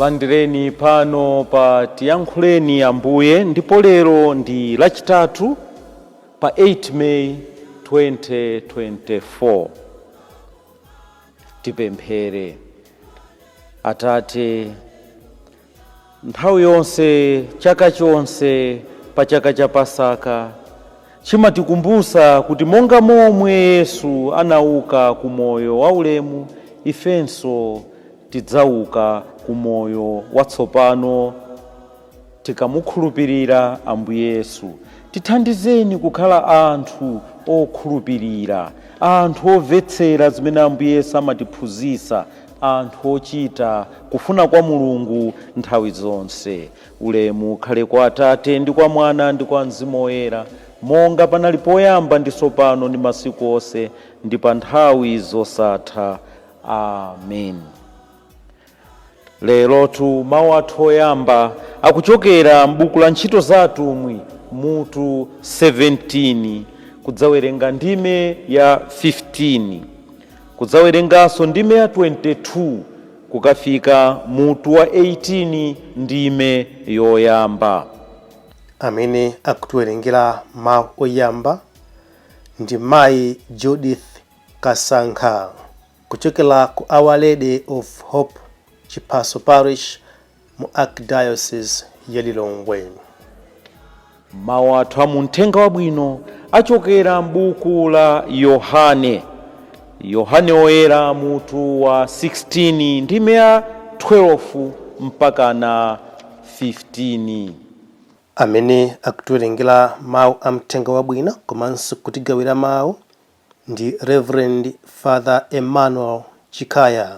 Kulandireni pano pa Tiyankhuleni Ambuye, ndipo lero ndi Lachitatu pa 8 May 2024. Tipemphere. Atate, nthawi yonse, chaka chonse, pa chaka cha Pasaka chimatikumbusa kuti monga momwe Yesu anauka ku moyo waulemu, ifenso tidzauka ku moyo watsopano tikamukhulupirira Ambuye Yesu. Tithandizeni kukhala anthu okhulupirira, anthu omvetsera zimene Ambuye Yesu amatiphunzitsa, anthu ochita kufuna kwa Mulungu nthawi zonse. Ulemu ukhale kwa Atate ndi kwa Mwana ndi kwa Mzimu Woyera, monga panali poyamba, ndi tsopano, ndi masiku onse, ndi pa nthawi zosatha. Amen. Lerotu mawu athu oyamba akuchokera m'buku la Ntchito za Atumwi, mutu 17, kudzawerenga ndime ya 15, kudzawerenganso ndime ya 22, kukafika mutu wa 18, ndime yoyamba. Amene akutiwerengera mawu oyamba ndi Mayi Judith Kasankha kuchokera ku Our Lady of Hope, Chiphaso Parish, mu Archdiocese ya Lilongwe. Mawu athu amuthenga wabwino achokera m'buku la Yohane, Yohane Woyera, mutu wa 16, ndime ya 12 mpaka na 15. Amene akutiwerengera mawu amthenga wabwino komanso kutigawira mawu ndi Reverend Father Emmanuel Chikaya,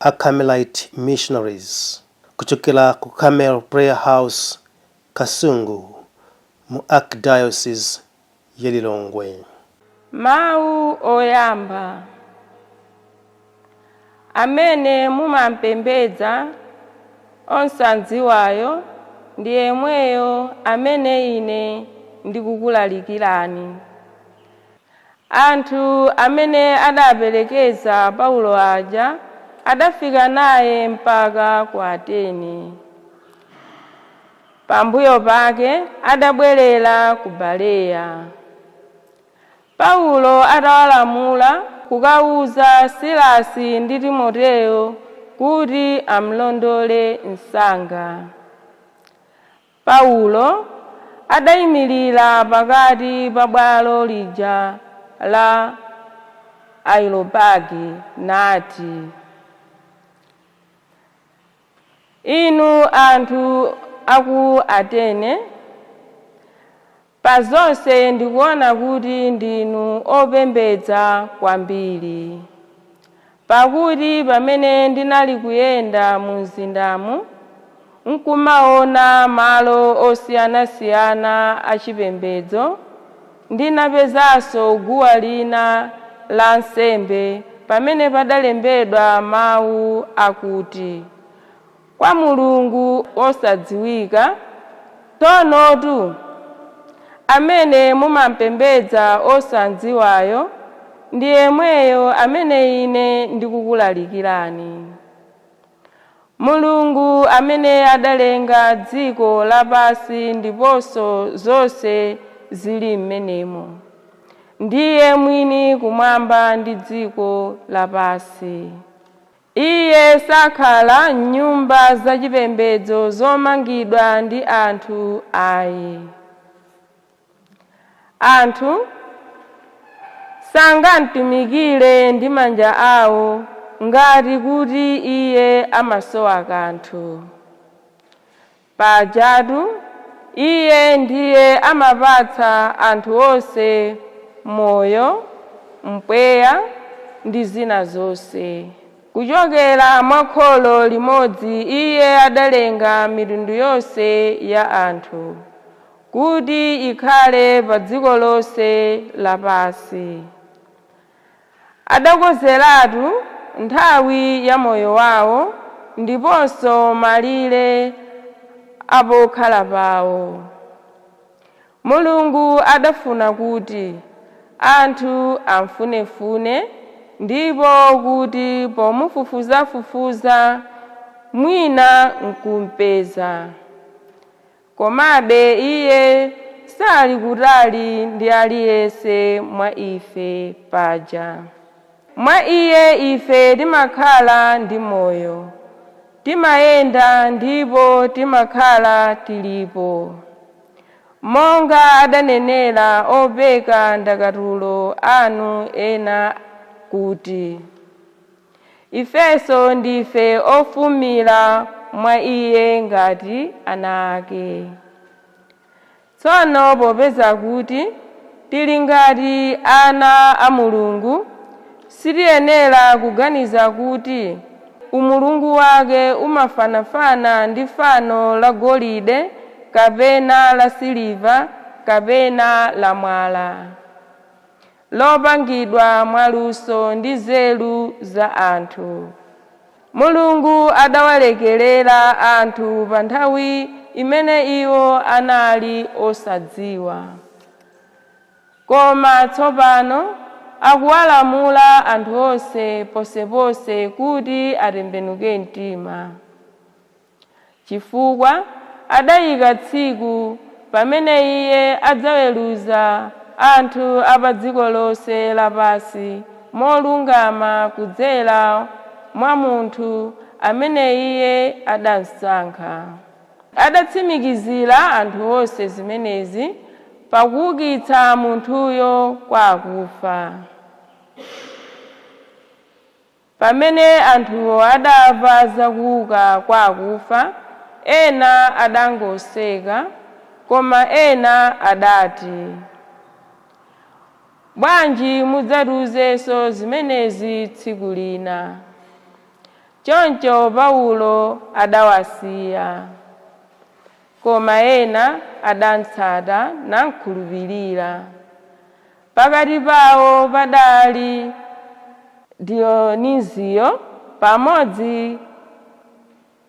a Carmelite Missionaries kuchokera ku Carmel Prayer House, Kasungu, mu Archdiocese ya Lilongwe. Mawu oyamba. Amene mumampembedza osamudziwayo ndi yemweyo amene ine ndikukulalikirani. Anthu amene adaperekeza Paulo aja adafika naye mpaka ku Atene. Pambuyo pake adabwerera ku Bereya. Paulo atawalamula kukawuza Silasi ndi Timoteyo kuti amulondole msanga, Paulo adayimirira pakati pa bwalo lija la Areopagi nati, "Inu anthu aku Atene, pa zonse ndikuona kuti ndinu opembedza kwambiri, pakuti pamene ndinali kuyenda mu mzindamu nkumaona malo osiyanasiyana achipembedzo, ndinapezanso guwa lina la nsembe pamene padalembedwa mawu akuti, 'Kwa Mulungu wosadziwika.' Tsonotu amene mumampembedza osamudziwayo ndi yemweyo amene ine ndikukulalikirani. Mulungu amene adalenga dziko lapansi ndiponso zonse zili m'menemo ndiye mwini kumwamba ndi dziko lapansi. Iye sakhala m'nyumba zachipembedzo zomangidwa ndi anthu ayi. Anthu sangamtumikire ndi manja awo ngati kuti iye amasowa kanthu. Pajatu iye ndiye amapatsa anthu onse moyo, mpweya ndi zina zonse. Kuchokera mwa kholo limodzi iye adalenga mitundu yonse ya anthu kuti ikhale pa dziko lonse lapansi. Adakonzeratu nthawi ya moyo wawo ndiponso malire apokhala pawo. Mulungu adafuna kuti anthu amfunefune ndipo kuti pomufufuzafufuza. mwina nkumpeza. Komabe iye sali kutali ndi aliyense mwa ife paja. Mwa iye ife timakhala ndi moyo, timayenda ndipo timakhala tilipo. Monga adanenera opeka ndakatulo anu ena kuti, ifenso ndife ofumira mwa iye ngati ana ake. Tsono popeza kuti tili ngati ana a Mulungu, sitiyenera kuganiza kuti umulungu wake umafanafana ndi fano la golide kapena la siliva kapena la mwala, lopangidwa mwaluso ndi nzeru za anthu. Mulungu adawalekerera anthu pa nthawi imene iwo anali osadziwa. Koma tsopano akuwalamula anthu onse ponseponse kuti atembenuke mtima, chifukwa adayika tsiku pamene iye adzaweruza anthu a pa dziko lonse lapansi molungama kudzera mwa munthu amene iye adamusankha. Adatsimikizira anthu onse zimenezi pakuukitsa munthuyo kwa akufa. Pamene anthuwo adamva zakuuka kwa akufa, ena adangoseka, koma ena adati, bwanji mudzatiwuzenso zimenezi tsiku lina. Choncho Paulo adawasiya, koma ena adamutsata namkhulupirira. Pakati pawo padali Dionisiyo pamodzi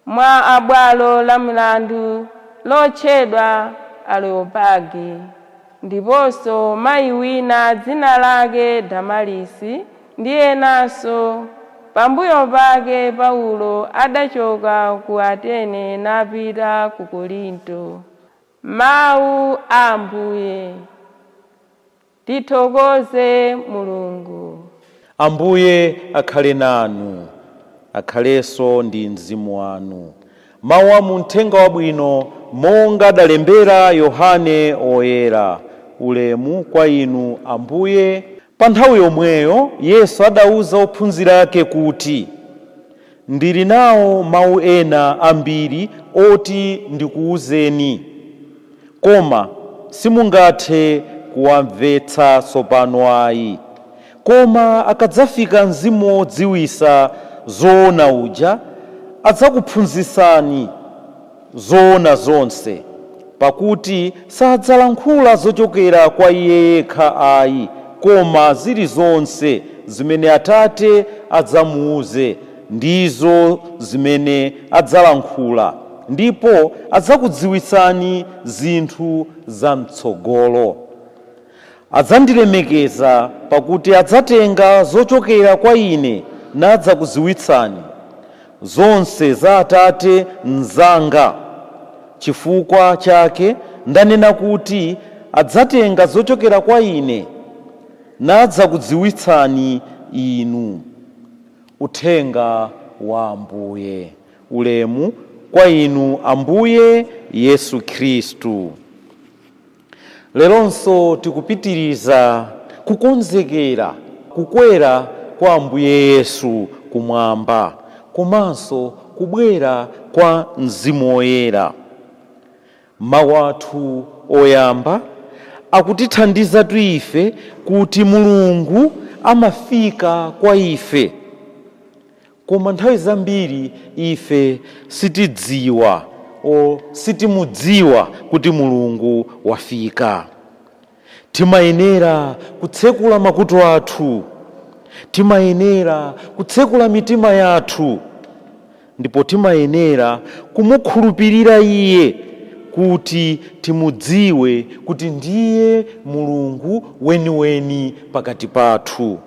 mwa abwalo la milandu lotchedwa Areopagi, ndiponso mayi wina dzina lake Damarisi ndi enanso. Pambuyo pake Paulo adachoka ku Atene napita ku Korinto. Mawu a Ambuye. Tithokoze Mulungu. Ambuye akhale nanu, akhalenso ndi mzimu wanu. Mawu a muthenga wabwino monga adalembera Yohane Oyera. Ulemu kwa inu Ambuye. Pa nthawi yomweyo Yesu adawuza ophunzira ake kuti, ndili nawo mawu ena ambiri oti ndikuwuzeni, koma simungathe kuwamvetsa tsopano ayi. Koma akadzafika Mzimu wodziwitsa zoona uja, adzakuphunzitsani zoona zonse, pakuti sadzalankhula zochokera kwa iye yekha ayi, koma zilizonse zimene Atate adzamuwuze ndizo zimene adzalankhula, ndipo adzakudziwitsani zinthu zam'tsogolo. Adzandilemekeza, pakuti adzatenga zochokera kwa Ine nadzakudziwitsani. Zonse za Atate nzanga. Chifukwa chake ndanena kuti adzatenga zochokera kwa Ine nadzakudziwitsani inu. Uthenga wa Ambuye. Ulemu kwa inu Ambuye Yesu Khristu. Leronso tikupitiriza kukonzekera kukwera kwa Ambuye Yesu kumwamba, komanso kubwera kwa Mzimu Woyera. Mawu athu oyamba akutithandizatu ife kuti Mulungu amafika kwa ife, koma nthawi zambiri ife sitidziwa o sitimudziwa kuti Mulungu wafika. Timayenera kutsekula makutu athu, timayenera kutsekula mitima yathu, ndipo timayenera kumukhulupirira Iye kuti timudziwe kuti ndiye Mulungu weniweni pakati pathu.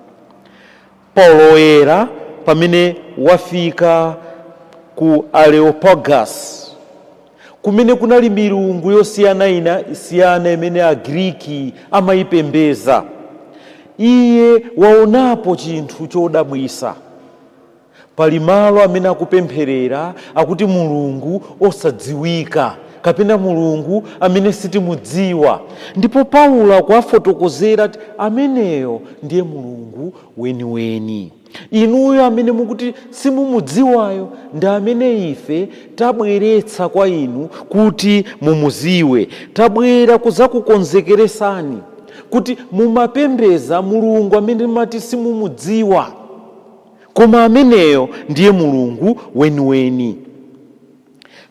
Paulo Woyera pamene wafika ku Areopagus, kumene kunali milungu yosiyana ina siyana imene Agriki amayipembeza. Iye waonapo chinthu chodabwisa. Pali malo amene akupempherera, akuti Mulungu osadziwika kapena Mulungu amene sitimudziwa, ndipo Paulo akuwafotokozera kuti ameneyo ndiye Mulungu weniweni. Inuyo amene mukuti simumudziwayo ndi amene ife tabweretsa kwa inu kuti mumuziwe. Tabwera kuzakukonzekeresani kuti mumapembeza Mulungu amene mati simumudziwa, koma ameneyo ndiye Mulungu weniweni.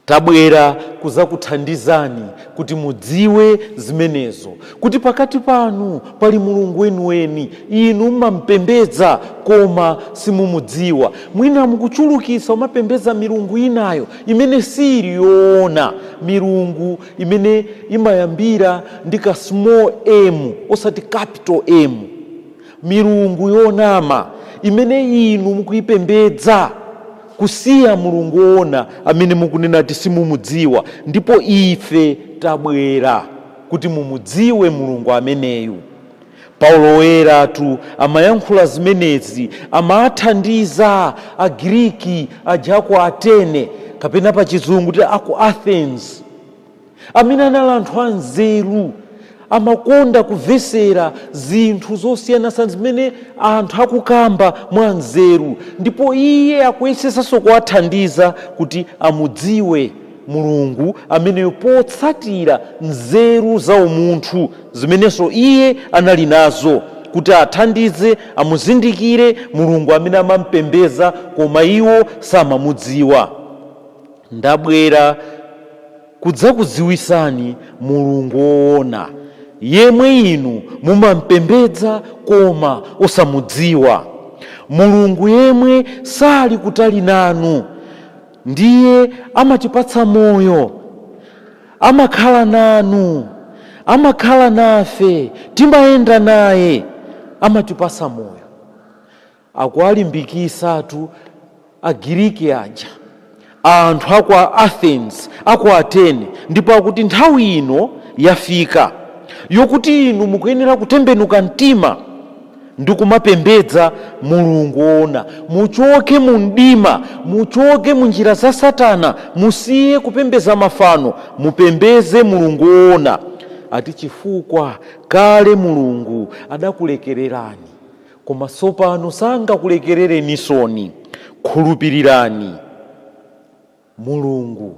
Tabwera kuzakuthandizani kuti mudziwe zimenezo, kuti pakati panu pali Mulungu weniweni. Inu mumampembedza koma simumudziwa. Mwina mukuchulukisa umapembedza milungu inayo imene sili yoona, milungu imene imayambira ndi ka small m osati capital M, milungu yonama imene inu mukuyipembedza kusiya Mulungu woona amene mukunena kuti simumudziwa. Ndipo ife tabwera kuti mumudziwe Mulungu ameneyu. Paulo woyeratu amayankhula zimenezi, amathandiza Agriki aja aku Atene, kapena pa Chizungu kuti aku Athens, amene anali anthu anzeru, amakonda kumvesera zinthu zosiyanasiyana zimene anthu akukamba mwa nzeru. Ndipo iye akuyesesanso kuwathandiza kuti amudziwe Mulungu ameneyo potsatira nzeru za umunthu zimenenso iye anali nazo, kuti athandize amuzindikire Mulungu amene amampembeza koma iwo samamudziwa. Ndabwera kudzakudziwisani Mulungu woona yemwe inu mumampembedza koma osamudziwa, Mulungu yemwe sali kutali nanu, ndiye amatipatsa moyo, amakhala nanu, amakhala nafe, timayenda naye, amatipatsa moyo. Akuwalimbikisatu Agiriki aja, anthu aku Athens, aku Atene, ndipo akuti nthawi ino yafika yokuti inu mukuyenera kutembenuka mtima ndi kumapembedza Mulungu woona. Muchoke mu mdima, muchoke mu njira za Satana, musiye kupembedza mafano, mupembeze Mulungu woona. Ati chifukwa kale Mulungu adakulekererani, koma tsopano sangakulekererenisoni. Khulupirirani Mulungu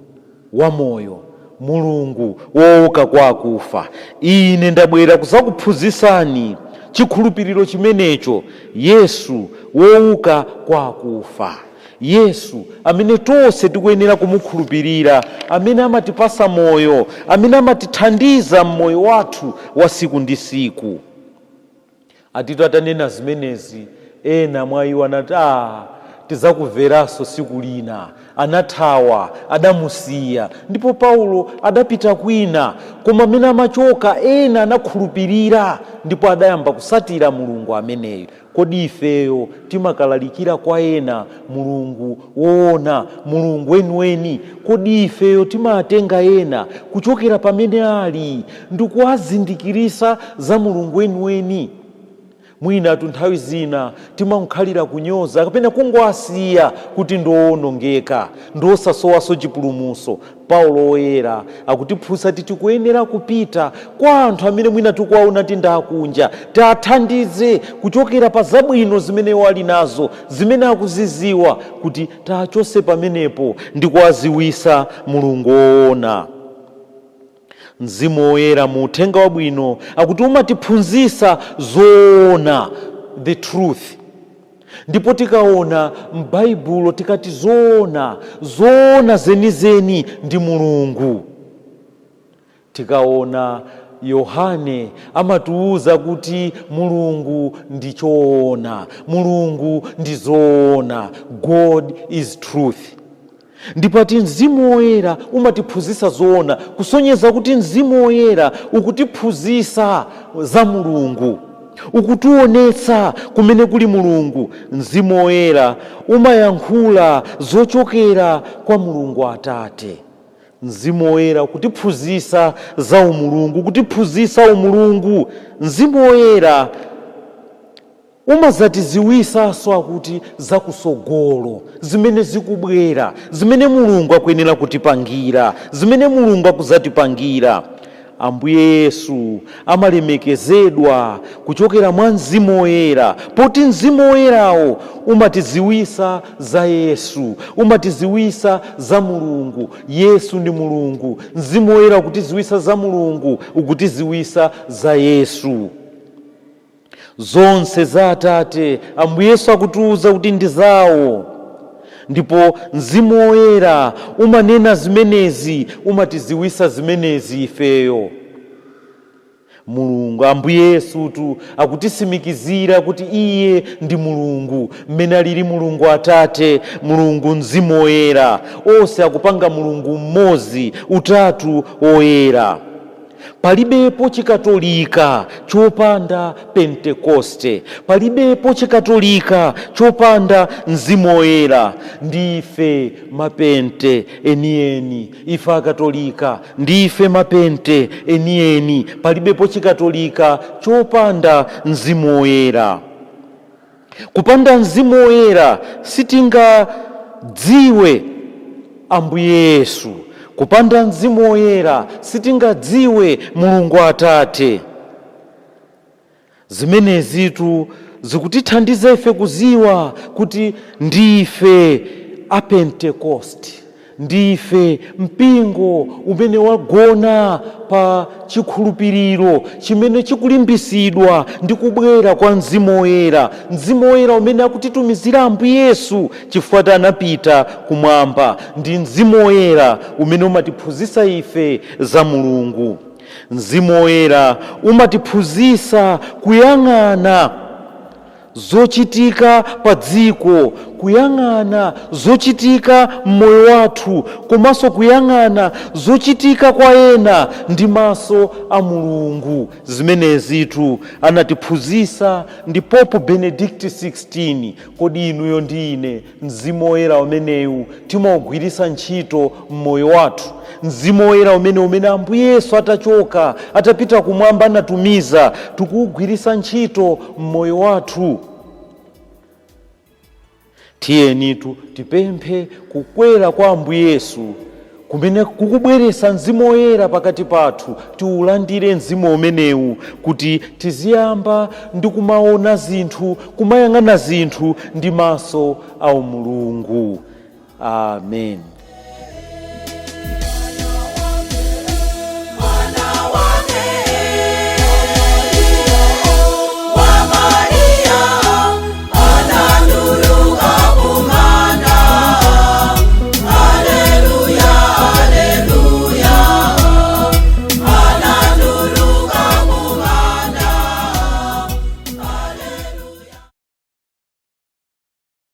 wa moyo, Mulungu wouka kwa akufa. Ine ndabwera kuzakuphunzitsani chikhulupiriro chimenecho, Yesu wouka kwa akufa, Yesu amene tonse tikuyenera kumukhulupirira, amene amatipasa moyo, amene amatithandiza mmoyo wathu wa siku ndi siku. Atito atanena zimenezi, ena mwa iwo anati, "Ah, tidzakumveranso siku lina." Anathawa, adamusiya, ndipo Paulo adapita kwina. Koma amene amachoka, ena anakhulupirira ndipo adayamba kusatira Mulungu ameneyo. Kodi ifeyo timakalalikira kwa ena Mulungu woona, Mulungu weniweni? Kodi ifeyo timatenga ena kuchokera pamene ali ndikuwazindikirisa za Mulungu weniweni? Mwinatu nthawi zina timakhalira kunyoza kapena kungowasiya kuti ndowonongeka, ndosasowaso chipulumutso. Paulo woyera akutiphunzitsa kuti tikuyenera kupita kwa anthu amene mwina tikuwaona ti ndakunja, tiathandize kuchokera pa zabwino zimene iwo ali nazo, zimene akuziziwa, kuti tachose pamenepo ndi kuwaziwisa Mulungu woona. Mzimu Woyera mu Uthenga Wabwino akuti umatiphunzitsa zoona, the truth. Ndipo tikaona m'Baibulo, tikati zoona, zoona zenizeni ndi Mulungu. Tikaona Yohane amatiwuza kuti Mulungu ndi choona, Mulungu ndi zoona, God is truth. Ndipo ati Mzimu Woyera umatiphunzitsa zoona, kusonyeza kuti Mzimu Woyera ukutiphunzitsa za Mulungu. Ukutionetsa kumene kuli Mulungu. Mzimu Woyera umayankhula zochokera kwa Mulungu Atate. Mzimu Woyera kutiphunzitsa za umulungu, kutiphunzitsa umulungu. Mzimu Woyera umazatiziwisanso akuti zakusogolo, zimene zikubwera, zimene Mulungu akuyenera kutipangira, zimene Mulungu akuzatipangira. Ambuye Yesu amalemekezedwa kuchokera mwa Mzimu Woyera, poti Mzimu Woyerawo umatiziwisa za Yesu, umatiziwisa za Mulungu. Yesu ndi Mulungu. Mzimu Woyera ukutiziwisa za Mulungu, ukutiziwisa za Yesu. Zonse za Atate Ambuye Yesu akutiuza kuti ndi zawo, ndipo Mzimu Woyera umanena zimenezi, umatiziwisa zimenezi ifeyo. Mulungu, Ambuye Yesutu akutisimikizira kuti iye ndi Mulungu. Mmene alili Mulungu Atate, Mulungu Mzimu Woyera, onse akupanga Mulungu mmodzi, utatu woyera. Palibepo chikatolika chopanda Pentekoste, palibepo chikatolika chopanda Mzimu Woyera. Ndife mapente enieni, ife akatolika ndife mapente enieni. Palibepo chikatolika chopanda Mzimu Woyera. Kupanda Mzimu Woyera sitingadziwe Ambuye Yesu. Kupanda Mzimu Woyera sitingadziwe Mulungu Atate. Zimenezitu zikutithandiza ife kuziwa kuti ndife apentekosti, ndife mpingo umene wagona pa chikhulupiriro chimene chikulimbisidwa ndi kubwera kwa Mzimu Woyera, Mzimu Woyera umene akutitumizira Ambuye Yesu chifukwa anapita kumwamba. Ndi Mzimu Woyera umene umatiphunzitsa ife za Mulungu. Mzimu Woyera umatiphunzitsa kuyang'ana zochitika pa dziko, kuyang'ana zochitika m'moyo wathu, komanso kuyang'ana zochitika kwa ena ndi maso a Mulungu. Zimenezitu anatiphunzitsa ndi Pope Benedict 16. Kodi inuyo ndi ine, Mzimu Woyera umenewu timawugwiritsa ntchito m'moyo wathu? Mzimu Woyera umene Ambuye Yesu atachoka, atapita kumwamba, anatumiza, tikuwugwiritsa ntchito m'moyo wathu? Tiyenitu tipemphe kukwera kwa Ambuye Yesu kumene kukubweretsa Mzimu Woyera pakati pathu. Tiulandire mzimu umenewu kuti tiziyamba ndi kumaona zinthu, kumayang'ana zinthu ndi maso a umulungu. Amen.